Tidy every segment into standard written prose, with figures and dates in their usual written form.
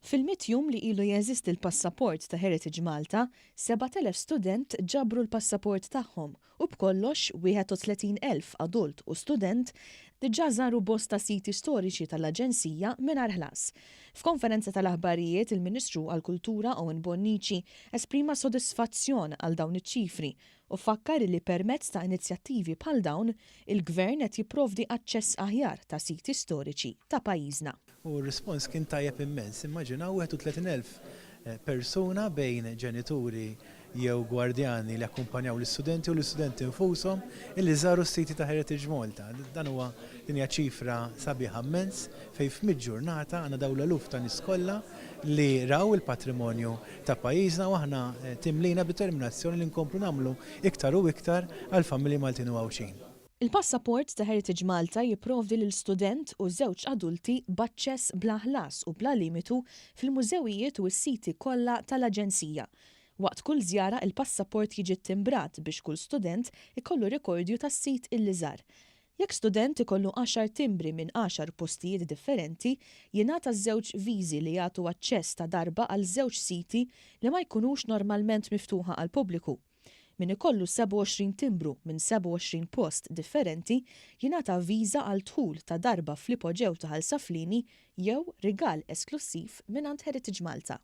Fil-mitt jum li ilu jeżisti l-passaport ta' Heritage Malta, 7,000 student ġabru l-passaport tagħhom u b'kollox 31,000 adult u student diġà żaru bosta siti storiċi tal-Aġenzija mingħajr ħlas. F'konferenza tal-aħbarijiet il-Ministru għall-Kultura Owen Bonnici esprima sodisfazzjon għal dawn iċ-ċifri u fakkar li permezz ta' inizjattivi bħal dawn il-Gvern qed jipprovdi aċċess aħjar ta' siti storiċi ta' pajjiżna. U r-rispons kien tajjeb immens. Immaġinaw 31,000 persuna bejn ġenituri jew gwardjani li akkumpanjaw l-istudenti u l-istudenti nfushom illi żaru s-siti ta' Heritage Malta. Dan huwa din hija ċifra sabiħa mmens fejn f'mitt ġurnata għandna dawn l-eluf ta' nies kollha li raw il-patrimonju ta' pajjiżna u aħna timlina b'determinazzjoni li nkomplu nagħmlu iktar u iktar għall-familji Maltin u Għawdxin. Il-passaport ta' Heritage Malta jipprovdi lil student u żewġ adulti b'aċċess bla ħlas u bla limitu fil-mużewijiet u s-siti kollha tal-Aġenzija. Waqt kull żjara il-passaport jiġi ttimbrat biex kull student ikollu rikordju tas-sit illi żar. Jekk student ikollu għaxar timbri minn għaxar postijiet differenti, jingħata żewġ viżi li jagħtu aċċess ta' darba għal żewġ siti li ma jkunux normalment miftuħa għall-pubbliku. Min ikollu 27 timbru minn 27 post differenti jingħata viża għal dħul ta' darba fl-Ipoġew ta' Ħal Saflieni jew rigal esklussiv mingħand Heritage Malta.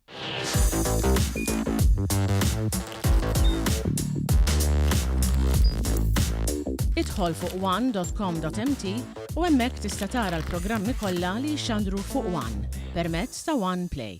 Idħol fuq one dot com dot mt u hemmhekk tista' tara l-programmi kollha li jixxandru fuq one permezz ta' One Play.